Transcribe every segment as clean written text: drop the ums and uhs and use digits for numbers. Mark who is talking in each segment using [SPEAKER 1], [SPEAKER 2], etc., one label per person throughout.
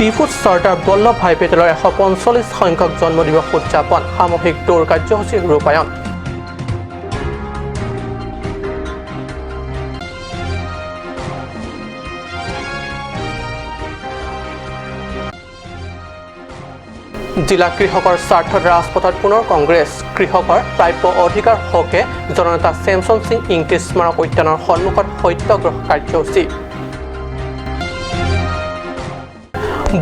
[SPEAKER 1] ডিফুত চৰ্দাৰ বল্লভ ভাই পেটেলৰ 145 সংখ্যক জন্মদিৱস উদযাপন, সামূহিক দৌৰ কাৰ্যসূচী ৰূপায়ণ। জিলা কৃষকৰ স্বাৰ্থত ৰাজপথত পুনৰ কংগ্ৰেছ। কৃষকৰ প্ৰাপ্য অধিকাৰ হকে জননেতা চেমছন সিং ইংতি স্মাৰক উদ্যানৰ সন্মুখত সত্যাগ্ৰহ কাৰ্যসূচী।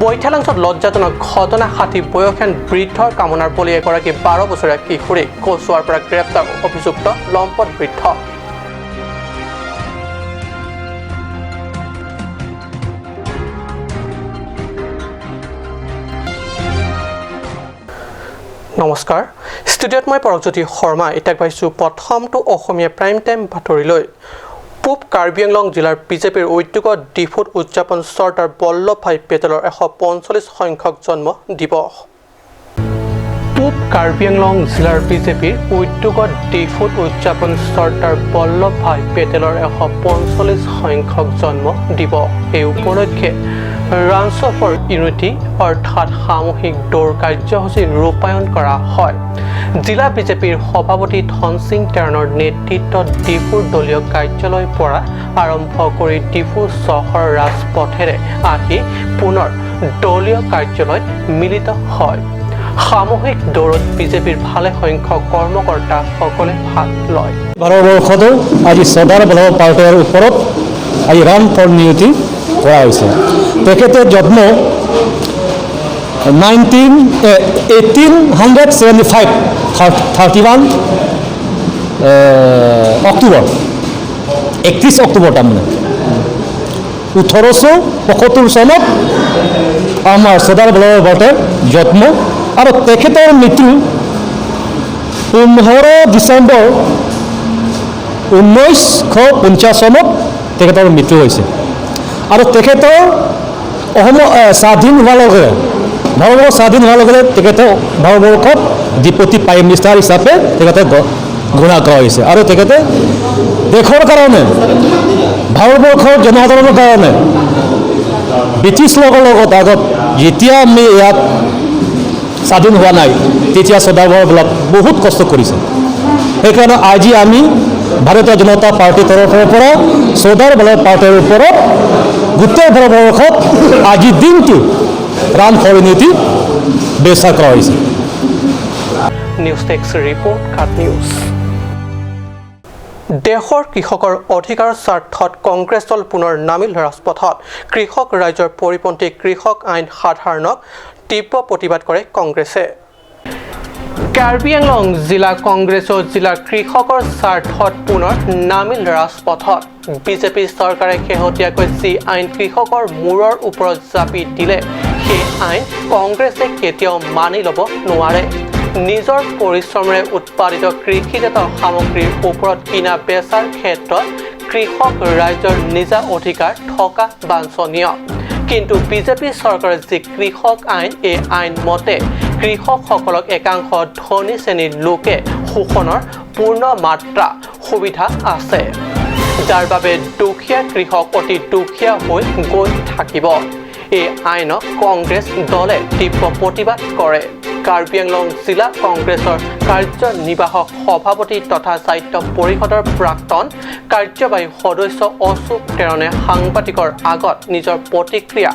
[SPEAKER 1] বৈঠালাংছত লজ্জাজনক ঘটনা, 60 বয়সীয়ান বৃদ্ধৰ কামনাৰ বলি এগৰাকী 12 বছৰীয়া কিশোৰী। কচুৱাৰ পৰা গ্ৰেপ্তাৰ অভিযুক্ত লম্পট বৃদ্ধ। নমস্কাৰ, ষ্টুডিঅ'ত মই পৰকজ্যোতি শৰ্মা। এতিয়া পাইছোঁ প্ৰথমটো অসমীয়া প্ৰাইম টাইম বাতৰিলৈ। পূব কাৰ্বি আংলং জিলাৰ বিজেপিৰ উদ্যোগত ডিফুত উদযাপন চৰ্দাৰ বল্লভ ভাই পেটেলৰ 145 সংখ্যক জন্ম দিৱস। পূব কাৰ্বি আংলং জিলাৰ বিজেপিৰ উদ্যোগত ডিফুত উদযাপন চৰ্দাৰ বল্লভ ভাই পেটেলৰ 145 সংখ্যক জন্ম দিৱস। এই উপলক্ষে ৰানছ ফৰ ইউনিটি অৰ্থাৎ সামূহিক দৌৰ কাৰ্যসূচী ৰূপায়ণ কৰা হয়। জিলা বিজেপিৰ সভাপতি ধন সিং টেৰণৰ নেতৃত্বত ডিফুৰ দলীয় কাৰ্যালয়ৰ পৰা আৰম্ভ কৰি ডিফু চহৰৰ ৰাজপথেৰে আহি পুনৰ দলীয় কাৰ্যালয়ত মিলিত হয়। সামূহিক দৌৰত বিজেপিৰ ভালে সংখ্যক কৰ্মকৰ্তাসকলে ভাগ লয়।
[SPEAKER 2] ভাৰতবৰ্ষতো আজি চৰ্দাৰ বল্লভ পেটেলৰ ওপৰত আজি ৰান ফৰ ইউনিটি কৰা হৈছে। তেখেতে জন্ম 1875 31 অক্টোবৰ, 31 অক্টোবৰ, তাৰমানে 1875 চনত আমাৰ চৰ্দাৰ বল্লভ পেটেল জন্ম আৰু তেখেতৰ মৃত্যু 15 ডিচেম্বৰ 1950 চনত তেখেতৰ মৃত্যু হৈছে। আৰু তেখেতৰ অসম স্বাধীন হোৱাৰ লগে লগে, ভাৰতবৰ্ষ স্বাধীন হোৱাৰ লগে লগে তেখেতে ভাৰতবৰ্ষত ডিপুটি প্ৰাইম মিনিষ্টাৰ হিচাপে তেখেতে ঘোষণা কৰা হৈছে। আৰু তেখেতে দেশৰ কাৰণে, ভাৰতবৰ্ষৰ জনসাধাৰণৰ কাৰণে ব্ৰিটিছ লগত আগত যেতিয়া আমি ইয়াত স্বাধীন হোৱা নাই তেতিয়া চৰ্দাৰ বল্লভ বহুত কষ্ট কৰিছে। সেইকাৰণে আজি আমি ভাৰতীয় জনতা পাৰ্টীৰ তৰফৰ পৰা চৰ্দাৰ বল্লভ পেটেলৰ ওপৰত গোটেই ভাৰতবৰ্ষত আজিৰ দিনটো ৰান ফৰ ইউনিটি ব্যৱস্থা কৰা হৈছে।
[SPEAKER 1] নিউজ ডেস্ক ৰিপৰ্ট, কাট নিউজ। দেশৰ কৃষকৰ অধিকাৰৰ স্বাৰ্থত কংগ্ৰেছ দল পুনৰ নামিল ৰাজপথত। কৃষক ৰাইজৰ পৰিপন্থী কৃষক আইন সাধাৰণক তীব্ৰ প্ৰতিবাদ কৰে কংগ্ৰেছে। কাৰ্বি আংলং জিলা কংগ্ৰেছৰ জিলাৰ কৃষকৰ স্বাৰ্থত পুনৰ নামিল ৰাজপথত। বিজেপি চৰকাৰে শেহতীয়াকৈ যি আইন কৃষকৰ মূৰৰ ওপৰত জাপি দিলে সেই আইন কংগ্ৰেছে কেতিয়াও মানি ল'ব নোৱাৰে। নিজৰ পৰিশ্ৰমেৰে উৎপাদিত কৃষিজাত সামগ্ৰীৰ ওপৰত কিনা বেচাৰ ক্ষেত্ৰত কৃষক ৰাইজৰ নিজা অধিকাৰ থকা বাঞ্ছনীয়। কিন্তু বিজেপি চৰকাৰৰ যি কৃষক আইন, এই আইন মতে কৃষকসকলক একাংশ ধনী শ্ৰেণীৰ লোকে শোষণৰ পূৰ্ণ মাত্ৰা সুবিধা আছে, যাৰ বাবে দুখীয়া কৃষক অতি দুখীয়া হৈ গৈ থাকিব। এই আইনক কংগ্ৰেছ দলে তীব্ৰ প্ৰতিবাদ কৰে। কাৰ্বি আংলং জিলা কংগ্ৰেছৰ কাৰ্যনিৰ্বাহক সভাপতি তথা সাহিত্য পৰিষদৰ প্ৰাক্তন কাৰ্যবাহী সদস্য অশোক টেৰণে সাংবাদিকৰ আগত নিজৰ প্ৰতিক্ৰিয়া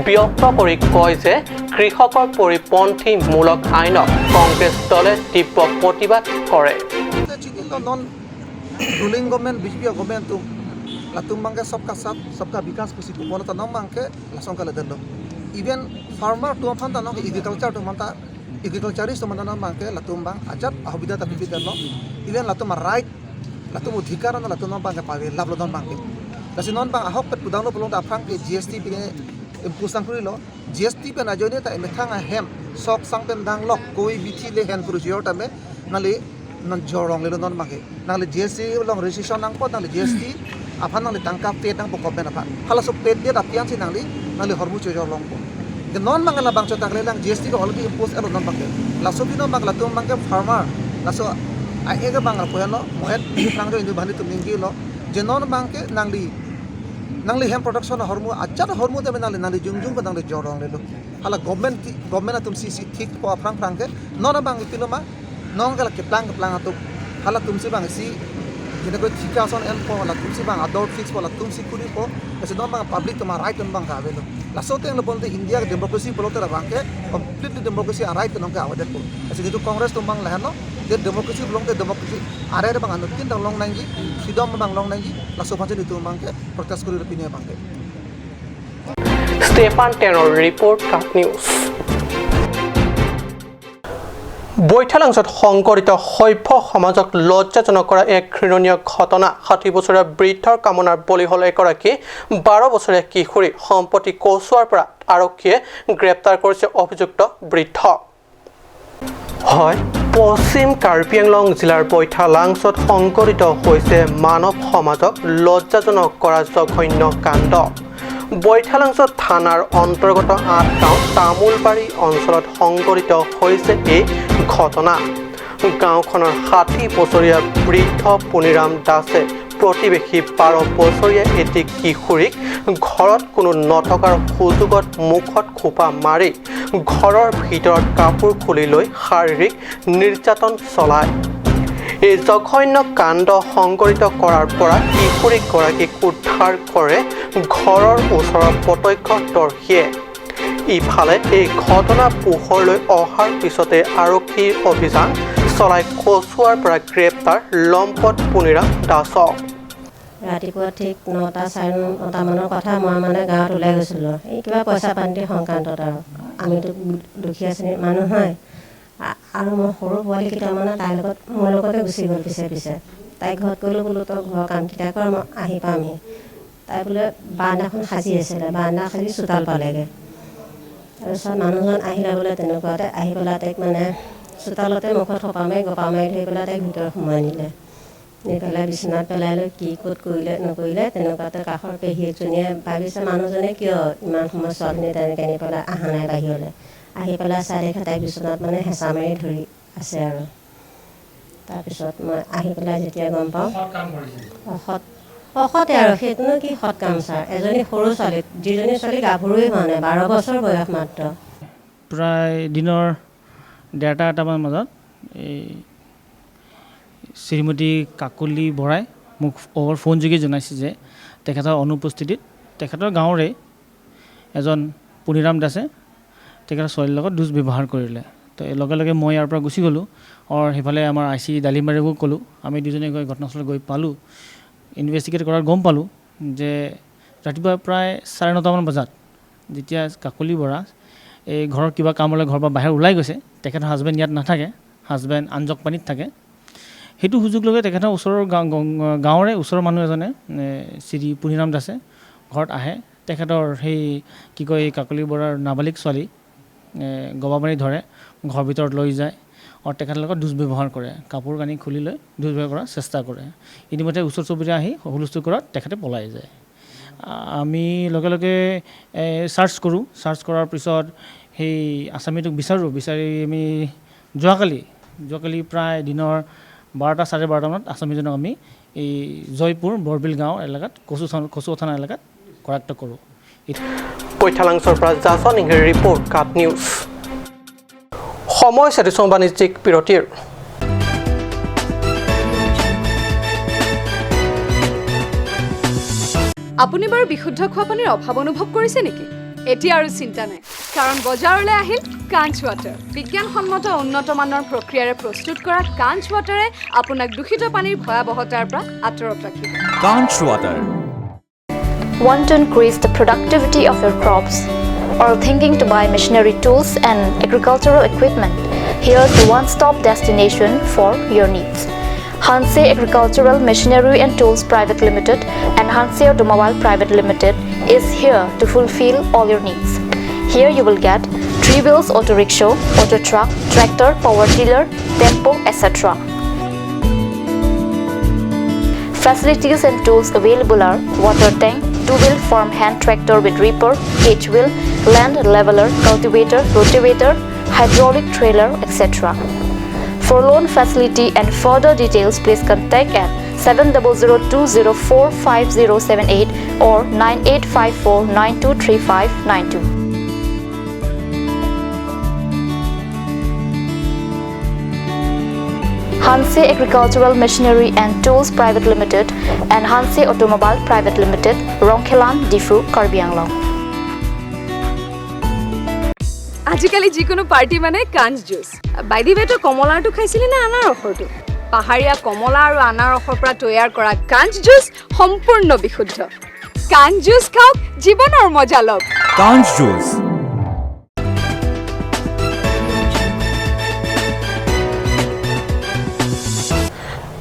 [SPEAKER 1] ব্যক্ত কৰি কয় যে কৃষকৰ পৰিপন্থীমূলক আইনক কংগ্ৰেছ দলে তীব্ৰ প্ৰতিবাদ কৰে।
[SPEAKER 3] Ruling government BJP government tu latum bangke sabka साथ सबका विकास kusi ko ta nom bangke lasong kala dello even farmer tu phan ta no agriculture tu manta agriculturist tu manta nom bangke latum bang ajat ahubida ta pipi dello even latum right latum অধিকাৰ ন latum nom bangke pawe lab non bangke lasi non bang ahok pet pudang lo pulong ta phang ke GST bi impose sang kuri lo GST pe na jone ta emethang a hem sok sang pen dang lok koi bithi le hen kuru jior ta me nali non jorong le non bangke nali GST long registration nang pot nali GST afan nang li tangkap pet nang pokok ben afan hala so pet dia apian si nang li nang li hormu jor long po de non bang la bang chotak le lang GST ko already impose elo non bangke la so bi non bang la tum bangke farmer la so a ega bang la poyano mohet bi frang jo indu bhani tum ninggi lo je non bangke nang li Nangli hem production hormu ajat hormu te nangli nangli jung jung nangli jorong lelu hala government government atum si si thik po prang prang ke nona bang piloma nong kala ke plang plang atum hala tumsi bang si যেনেকৈ ঠিকা আচন N প লা তুমসি বাং আদৰ fix প লা তুমসি কুৰি প আছে নং বাং পাব্লিক তোমাৰ ৰাইট বাং কাবেলো লাছতে এং বলতে ইণ্ডিয়াৰ ডেমক্ৰেসি বলতে বাংকে কমপ্লিটলি ডেমক্ৰেসি ৰাইট নংকে আৱেদন প আছে কিন্তু কংগ্ৰেছ তুম বাং লাহেন যে ডেমক্ৰেসি বলতে ডেমক্ৰেসি আৰে বাং আনুতিন দাং লং নাংগি ফ্ৰিডম বাং লং নাংগি লাছ ফাঞ্চে তুম বাংকে প্ৰটেষ্ট কৰি পিনে বাংকে।
[SPEAKER 1] ষ্টেফান টেনৰ ৰিপৰ্ট, কাট নিউজ। বৈঠালাংছত সংঘটিত সভ্য সমাজক লজ্জাজনক কৰা এক ঘৃণনীয় ঘটনা। 60 বছৰীয়া বৃদ্ধৰ কামনাৰ বলি হ'ল এগৰাকী 12 বছৰীয়া কিশোৰী। সম্প্ৰতি কচুৱাৰ পৰা আৰক্ষীয়ে গ্ৰেপ্তাৰ কৰিছে অভিযুক্ত বৃদ্ধ। হয়, পশ্চিম কাৰ্বি আংলং জিলাৰ বৈঠালাংছত সংঘটিত হৈছে মানৱ সমাজক লজ্জাজনক কৰা জঘন্য কাণ্ড। বৈঠালাংছত থানাৰ অন্তৰ্গত আঠগাঁও তামোলবাৰী অঞ্চলত সংঘটিত হৈছে এই ঘটনা। গাঁওখনৰ 60 বছৰীয়া বৃদ্ধ পুনিৰাম দাসে প্ৰতিবেশী 12 বছৰীয়া এটি কিশোৰীক ঘৰত কোনো নথকাৰ সুযোগত মুখত খোপা মাৰি ঘৰৰ ভিতৰত কাপোৰ খুলি লৈ শাৰীৰিক নিৰ্যাতন চলায়। এই জঘন্য কাণ্ড সংঘটিত কৰাৰ পৰা কিশোৰীগৰাকীক উদ্ধাৰ কৰে ঘৰৰ ওচৰৰ প্ৰত্যক্ষদৰ্শীয়ে। ইফালে এই ঘটনা পোহৰলৈ অহাৰ পিছতে আৰক্ষীৰ অভিযান চলাই কচুৱাৰ পৰা গ্ৰেপ্তাৰ লম্পট পুনিৰাম দাসক।
[SPEAKER 4] ৰাতিপুৱা ঠিক 9টা 9:30 মানৰ কথা, মই মানে গাঁৱত ওলাই গৈছিলোঁ এই কিবা পইচা পাতি সংক্ৰান্তত। আৰু আমিতো দুখীয়া শ্ৰেণীৰ মানুহ হয়, আৰু মই সৰু পোৱালীকেইটা মানে তাইৰ লগত মোৰ লগতে গুচি গ'ল পিছে পিছে। তাইক ঘৰত ক'লোঁ বোলো তই ঘৰৰ কামকেইটা কৰ, মই আহি পামহি। তাই বোলে বাৰান্দাখন সাজি আছিলে, বাৰান্দা সাজি চোতাল পালেগৈ। তাৰপিছত মানুহজন আহিলে বোলে, তেনেকুৱাতে আহি পেলাই তাইক মানে চোতালতে মুখত সোপা মাৰি গপা মাৰি ধৰি পেলাই তাইক ভিতৰত সোমাই নিলে। নি পেলাই বিচনাত পেলাই লৈ কি ক'ত কৰিলে নকৰিলে, তেনেকুৱাতে কাষৰ পেহী এজনীয়ে ভাবিছে মানুহজনে কিয় ইমান সময় ছোৱালীজনী তেনেকৈ নি পেলাই অহা নাই বাহিৰলৈ। আহি পেলাই চাই দেখে তাইক বিচনাত মানে হেঁচা মাৰি ধৰি আছে। আৰু তাৰপিছত মই আহি পেলাই যেতিয়া গম পাওঁ অসৎ অসতে আৰু সেইটোনো কি সৎ কাম ছাৰ, এজনী সৰু ছোৱালী, যিজনী ছোৱালী গাভৰুৱে হোৱা নাই, 12 বছৰ বয়স মাত্ৰ।
[SPEAKER 5] প্ৰায় দিনৰ 1:30 এটামান বজাত এই শ্ৰীমতী কাকলি বৰাই মোক অভাৰ ফোন যোগে জনাইছে যে তেখেতৰ অনুপস্থিতিত তেখেতৰ গাঁৱৰে এজন পুনিৰাম দাসে তেখেতৰ ছোৱালীৰ লগত দুৰ্ব্যৱহাৰ কৰিলে। তো লগে লগে মই ইয়াৰ পৰা গুচি গ'লোঁ আৰু সেইফালে আমাৰ I C ডালিমাৰীকো ক'লোঁ। আমি দুজনে গৈ ঘটনাস্থলত গৈ পালোঁ। ইনভেষ্টিগেট কৰাত গম পালোঁ যে ৰাতিপুৱা প্ৰায় 9:30মান বজাত যেতিয়া কাকলি বৰা এই ঘৰৰ কিবা কামলৈ ঘৰৰ পৰা বাহিৰ ওলাই গৈছে, তেখেতৰ হাজবেণ্ড ইয়াত নাথাকে, হাজবেণ্ড আঞ্জকপানীত থাকে। সেইটো সুযোগ লৈ তেখেতৰ ওচৰৰ গাঁৱৰে ওচৰৰ মানুহ এজনে শ্ৰী পুনিৰাম দাসে ঘৰত আহে। তেখেতৰ সেই কি কয় কাকলি বৰাৰ নাবালিক ছোৱালী গবা মাৰি ধৰে, ঘৰৰ ভিতৰত লৈ যায় আৰু তেখেতৰ লগত দুৰ্ব্যৱহাৰ কৰে, কাপোৰ কানি খুলি লৈ দুৰ্ব্যৱহাৰ কৰাৰ চেষ্টা কৰে। ইতিমধ্যে ওচৰ চুবুৰীয়া আহি হুলস্থুল কৰাত তেখেতে পলাই যায়। আমি লগে লগে চাৰ্চ কৰোঁ। চাৰ্চ কৰাৰ পিছত সেই আচামীটোক বিচাৰোঁ। বিচাৰি আমি যোৱাকালি প্ৰায় দিনৰ 12টা 12:30 মানত আচামীজনক আমি এই জয়পুৰ বৰবিল গাঁও এলেকাত কচু থানা এলেকাত কৰায়ত্ব কৰোঁ।
[SPEAKER 1] বৈঠালাংছৰ পৰা জাছন ইংহিৰ ৰিপৰ্ট, কাট নিউজ। সময় চাৰিছোঁ বাণিজ্যিক বিৰতিৰ।
[SPEAKER 6] আপুনি বাৰু বিশুদ্ধ খোৱা পানীৰ অভাৱ অনুভৱ কৰিছে নেকি? এতিয়া আৰু চিন্তা নাই, কাৰণ বজাৰলৈ আহিল কাঞ্চ ৱাটাৰ। বিজ্ঞানসন্মত উন্নত মানৰ প্ৰক্ৰিয়াৰে প্ৰস্তুত কৰা কাঞ্চ ৱাটাৰে আপোনাক দূষিত পানীৰ ভয়াৱহতাৰ পৰা আঁতৰত ৰাখিব।
[SPEAKER 7] Kanch water.
[SPEAKER 8] Want to increase the productivity of your crops or thinking to buy machinery tools and agricultural equipment? Here's the one-stop destination for your needs. Hanse Agricultural Machinery and Tools Private Limited and Hanse Automobile Private Limited is here to fulfill all your needs. Here you will get 3 wheels auto rickshaw, auto truck, tractor, power tiller, tempo, etc. Facilities and tools available are water tank, 2-wheel farm hand tractor with reaper, H-wheel, land leveler, cultivator, rotavator, hydraulic trailer, etc. For loan facility and further details, please contact at 7002045078 or 9854923592. Hanse Agricultural Machinery and Tools Private Limited and Hanse Automobile Private Limited, Rongkhelan, Diphu, Karbi Anglong.
[SPEAKER 6] আজিকালি যিকোনো party মানে কাঞ্চ juice. By the ৱে, তই কমলাৰটো খাইছিলি নে আনাৰসৰটো? পাহাৰীয়া কমলা আৰু আনাৰসৰ পৰা তৈয়াৰ কৰা কাঞ্চ জুচ সম্পূৰ্ণ বিশুদ্ধ। কাঞ্চ জুচ খাওক, জীৱনৰ মজা লওক।
[SPEAKER 7] কাঞ্চ জুচ।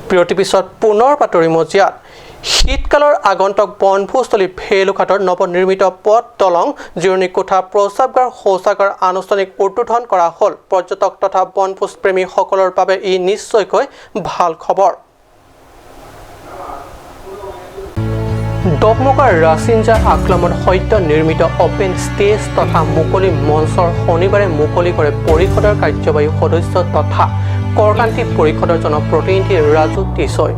[SPEAKER 1] বিৰতিৰ পিছত পুনৰ বাতৰি মজিয়াত। শীতকালৰ আগন্তুক বনভোজস্থলী ভেলুঘাটৰ নৱনিৰ্মিত পথ, দলং, জিৰণি কোঠা, প্ৰস্ৰাৱগাৰ, শৌচাগাৰ আনুষ্ঠানিক উদ্বোধন কৰা হ'ল। পৰ্যটক তথা বনভোজপ্ৰেমীসকলৰ বাবে ই নিশ্চয়কৈ ভাল খবৰ। ডকমকাৰ ৰাছিঞ্জা আক্ৰমণ সদ্য নিৰ্মিত অপেন ষ্টেজ তথা মুকলি মঞ্চৰ শনিবাৰে মুকলি কৰে পৰিষদৰ কাৰ্যবাহী সদস্য তথা কৰকান্তি পৰিষদৰ জনপ্ৰতিনিধি ৰাজু টিছই।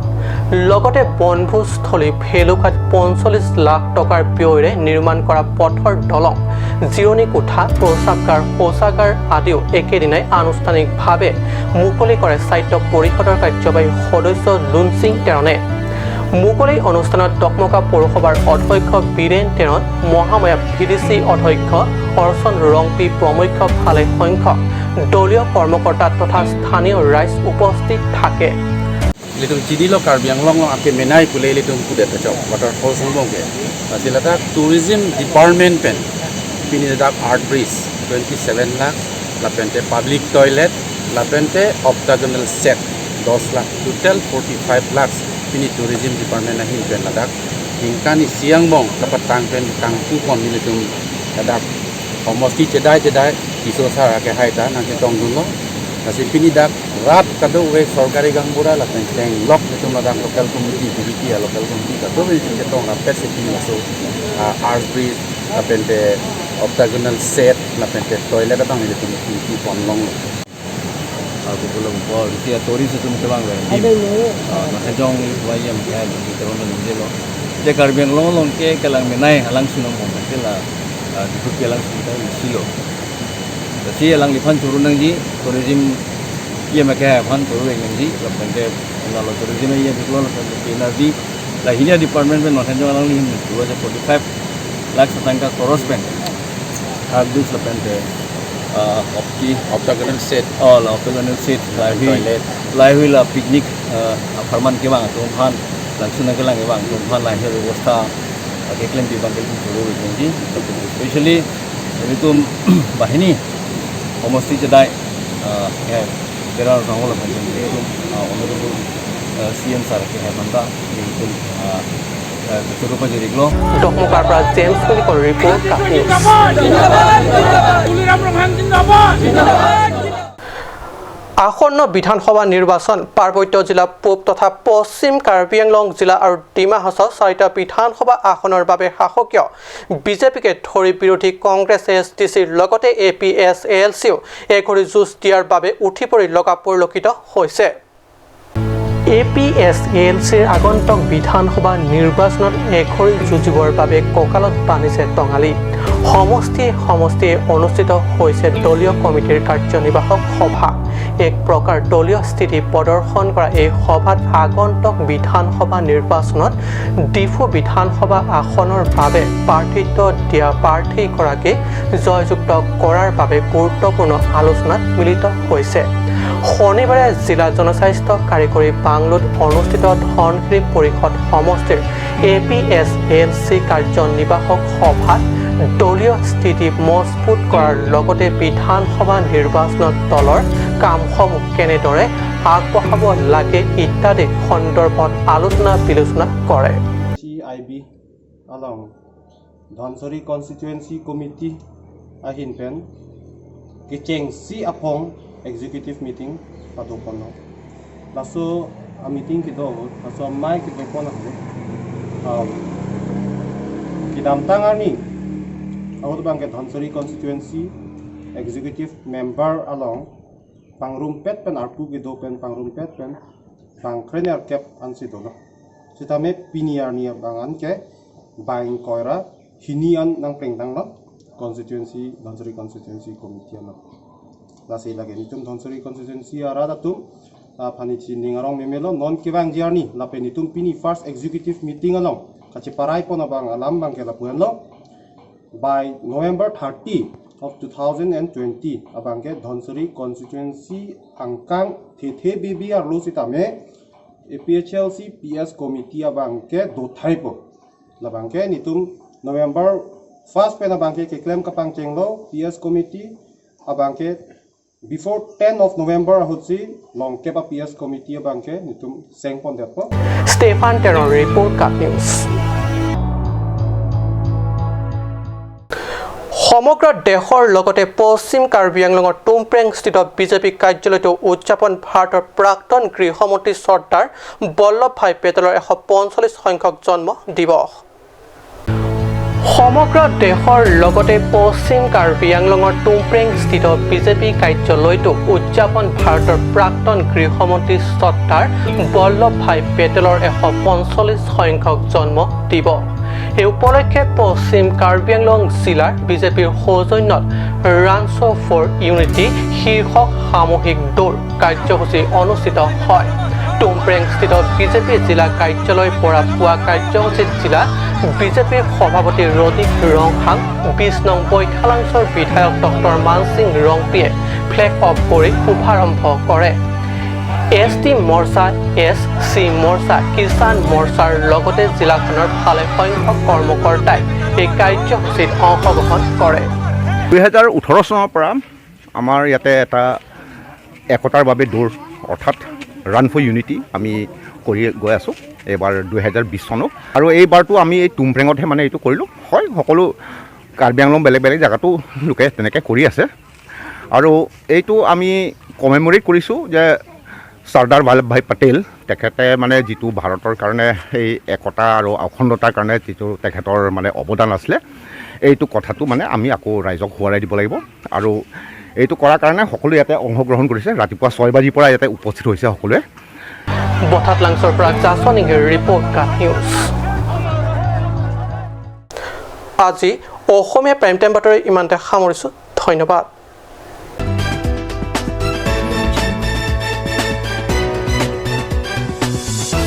[SPEAKER 1] লগতে বনভোজস্থলী ভেলুঘাট 45 লাখ টকাৰ ব্যয়েৰে নিৰ্মাণ কৰা পথৰ দলং, জিৰণি কোঠা, প্ৰস্ৰাৱগাৰ, শৌচাগাৰ আদিও একেদিনাই আনুষ্ঠানিকভাৱে মুকলি কৰে স্বায়ত্ত পৰিষদৰ কাৰ্যবাহী সদস্য লুনচিং টেৰণে। মুকলি অনুষ্ঠানত ডকমকা পৌৰসভাৰ অধ্যক্ষ বীৰেন টেৰণ, মহামায়া ভিডিচি অধ্যক্ষ অৰ্চন ৰংপি প্ৰমুখ্য ভালে সংখ্যক দলীয় কৰ্মকৰ্তা তথা স্থানীয় ৰাইজ উপস্থিত থাকে।
[SPEAKER 9] Litung chidi lo Karbi Anglong lo ake menai pule litung kudet chok waterfall sangbong ke asilata tourism department pen pini dak art bridge 27 lakh lapente public toilet lapente octagonal set 10 lakh total 45 lakh pini tourism department ahin pen ladak hingkani siangbong lapat tang pen tangpu pon litung ladak homosti cedai cedai iso sar ake haita nangke tong dunlo kasi pini dak rat kado we sarkari gangbura la teng lok nitum la local committee BBT local committee kado we ke tong la pet se pini so arch bridge la pente octagonal set la pente toilet bang nitum ki ponlong
[SPEAKER 10] aku belum bol dia tourist itu mesti bang dim na sejong wayam ya di teron ni lo je Karbi Anglong long ke kalang menai halang sunong mong ke la dipu kelang sunta silo si lang lipan turun nang ji tourism ye ma kya phan turu nang ji la pente na lo tourism ye biklo la PNRD la hinia department pe nothen jong lang ni 45 lakh satangka crores pen hard dus la pente opti
[SPEAKER 9] octagonal set
[SPEAKER 10] all octagonal set lai toilet lai hui la picnic farman ke bang to phan lang suna ke lang ke bang to phan lai he ব্যবস্থা ke claim bi bang ke turu nang ji especially itu bahini সমষ্টি চেদাই বেৰাৰ ৰঙল honourable C M sir কে হেমন্ত
[SPEAKER 1] ডকমকাৰ পৰা James মিলিকৰ report. আসন্ন বিধানসভা নিৰ্বাচন পাৰ্বত্য জিলা পূব তথা পশ্চিম কাৰ্বি আংলং জিলা আৰু ডিমা হাছাও চাৰিটা বিধানসভা আসনৰ বাবে শাসকীয় বিজেপিকে ধৰি বিৰোধী কংগ্ৰেছ, এছ টি চিৰ লগতে A P S A L চিও এঘৰি যুঁজ দিয়াৰ বাবে উঠি পৰি লগা পৰিলক্ষিত হৈছে। A P S A L চিৰ আগন্তুক বিধানসভা নিৰ্বাচনত এঘৰি যুঁজিবৰ বাবে কঁকালত বান্ধিছে টঙালি। সমষ্টিয়ে সমষ্টিয়ে অনুষ্ঠিত হৈছে দলীয় কমিটিৰ কাৰ্যনিৰ্বাহক সভা। এক প্ৰকাৰ দলীয় স্থিতি প্ৰদৰ্শন কৰা এই সভাত আগন্তুক বিধানসভা নিৰ্বাচনত ডিফু বিধানসভা আসনৰ বাবে প্ৰাৰ্থিত্ব দিয়া প্ৰাৰ্থীগৰাকীক জয়যুক্ত কৰাৰ বাবে গুৰুত্বপূৰ্ণ আলোচনাত মিলিত হৈছে। শনিবাৰে জিলা জনস্বাস্থ্য কাৰিকৰী বাংলোত অনুষ্ঠিত ধনশিৰি পৰিষদ সমষ্টিৰ A P S L C কাৰ্যনিৰ্বাহক সভাত দলীয় স্থিতি মজবুত কৰাৰ লগতে বিধানসভা নিৰ্বাচনত দলৰ কামসমূহ কেনেদৰে আগবঢ়াব লাগে ইত্যাদি সন্দৰ্ভত আলোচনা বিলোচনা কৰে।
[SPEAKER 11] C I B along Dhansiri constituency committee ahin pen kicheng si apong executive meeting adopono laso a meeting kido laso mai kido pona kidam tangani agot bang ke Dhansiri constituency executive member along pangrum pet pen arpu kido pen pangrum pet pen pang krener cap ansi dolo sitame piniar ni bangan ke baing koira hinian nang prengtang lo constituency Dhansiri constituency committee ano lasi lage nitum Dhansiri constituency ara datum phani chi ningarong memelo non kibang jiarni lape nitum pini first executive meeting along kachi parai pona bang alam bang ke lapuan lo by November 30 of 2020 abangke Dhansiri constituency angkang thethe bb ar lo sitame APHLC PS committee abangke dothaipo labangke nitum November 1st pen abangke keklem kapang chenglo PS committee abangke before 10 of November ahutsi longke pa PS committee abangke nitum sengpon depo.
[SPEAKER 1] Stefan Teron report Kat News. সমগ্ৰ দেশৰ লগতে পশ্চিম কাৰ্বি আংলঙৰ টুমপ্ৰেংস্থিত BJP কাৰ্যালয়তো উদযাপন ভাৰতৰ প্ৰাক্তন গৃহমন্ত্ৰী চৰ্দাৰ বল্লভ ভাই পেটেলৰ 145 সংখ্যক জন্ম দিৱস। সমগ্ৰ দেশৰ লগতে পশ্চিম কাৰ্বি আংলঙৰ টুমপ্ৰেংস্থিত বিজেপি কাৰ্যালয়তো উদযাপন ভাৰতৰ প্ৰাক্তন গৃহমন্ত্ৰী চৰ্দাৰ বল্লভ ভাই পেটেলৰ 145 সংখ্যক জন্ম দিৱস। এই উপলক্ষে পশ্চিম কাৰ্বি আংলং জিলাৰ বিজেপিৰ সৌজন্যত ৰানছ ফৰ ইউনিটি শীৰ্ষক সামূহিক দৌৰ কাৰ্যসূচী অনুষ্ঠিত হয়। টুমপ্ৰেংস্থিত বিজেপি জিলা কাৰ্যালয়ৰ পৰা পোৱা কাৰ্যসূচীত জিলা বিজেপিৰ সভাপতি ৰদীপ ৰংহাং, 20 নং বৈঠালাংছৰ বিধায়ক ডক্টৰ মানসিং ৰংপিয়ে ফ্লেগ অফ কৰি শুভাৰম্ভ কৰে। এছ টি মৰ্চা, এছ চি মৰ্চা, কিষাণ মৰ্চাৰ লগতে জিলাখনৰ ভালেসংখ্যক কৰ্মকৰ্তাই এই কাৰ্যসূচীত অংশগ্ৰহণ কৰে।
[SPEAKER 7] 2018 চনৰ পৰা আমাৰ ইয়াতে এটা একতাৰ বাবে দৌৰ অৰ্থাৎ ৰান ফৰ ইউনিটি আমি কৰি গৈ আছোঁ। এইবাৰ 2020 চনত আৰু এইবাৰটো আমি এই টুমপ্ৰেঙতহে মানে এইটো কৰিলোঁ। হয়, সকলো কাৰ্বি আংলং বেলেগ বেলেগ জেগাতো লোকে তেনেকৈ কৰি আছে আৰু এইটো আমি কমেমৰেট কৰিছোঁ যে চৰ্দাৰ বল্লভভাই পেটেল তেখেতে মানে যিটো ভাৰতৰ কাৰণে সেই একতা আৰু অখণ্ডতাৰ কাৰণে যিটো তেখেতৰ মানে অৱদান আছিলে, এইটো কথাটো মানে আমি আকৌ ৰাইজক সোঁৱৰাই দিব লাগিব। আৰু এইটো কৰাৰ কাৰণে সকলোৱে ইয়াতে অংশগ্ৰহণ কৰিছে। ৰাতিপুৱা 6 বাজিৰ পৰা ইয়াতে উপস্থিত হৈছে সকলোৱে।
[SPEAKER 1] বঠাতলাংছৰ পৰা জাছনিঙৰ ৰিপৰ্ট, কাট নিউজ। আজি অসমীয়া প্ৰাইম টাইম বাতৰি ইমানতে সামৰিছোঁ। ধন্যবাদ।